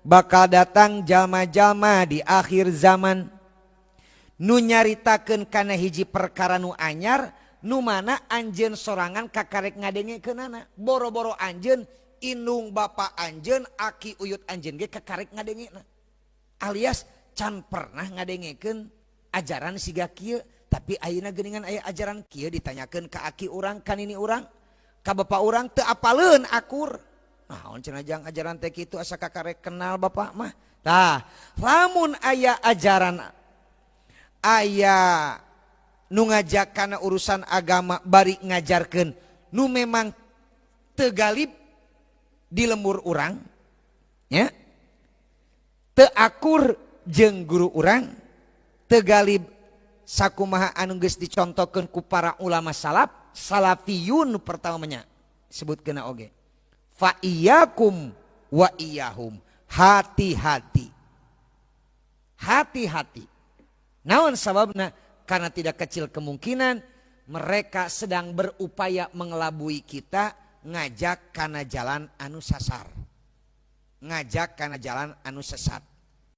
Bakal datang jalma-jalma di akhir zaman nu nyaritakeun kana hiji perkara nu anyar, nu mana anjeun sorangan kakarek ngadengekeunana. Boro-boro anjeun, indung bapa anjeun, aki uyut anjeun ge kakarek ngadengena, alias can pernah ngadengekeun ajaran siga kieu. Tapi ayeuna geuningan aya ajaran kieu, ditanyakeun ka aki urang, ka nini urang, ka bapak urang, teu apaleun akur. Naon cenah jang ajaran teh kitu, asa kakarek kenal bapak mah. Tah, lamun aya ajaran, aya nu ngajak kana urusan agama, bari ngajarkeun nu memang teu galib di lembur urang nya, teu akur jeung guru urang, teu galib sakumaha anu geus dicontohkeun ku para ulama salaf, salafiyun pertamanya sebutkeun oge, fa iyyakum wa iyyahum, hati-hati, hati-hati. Naon sababna? Karena tidak kecil kemungkinan mereka sedang berupaya mengelabui kita, ngajak kana jalan anu sasar, ngajak kana jalan anu sesat.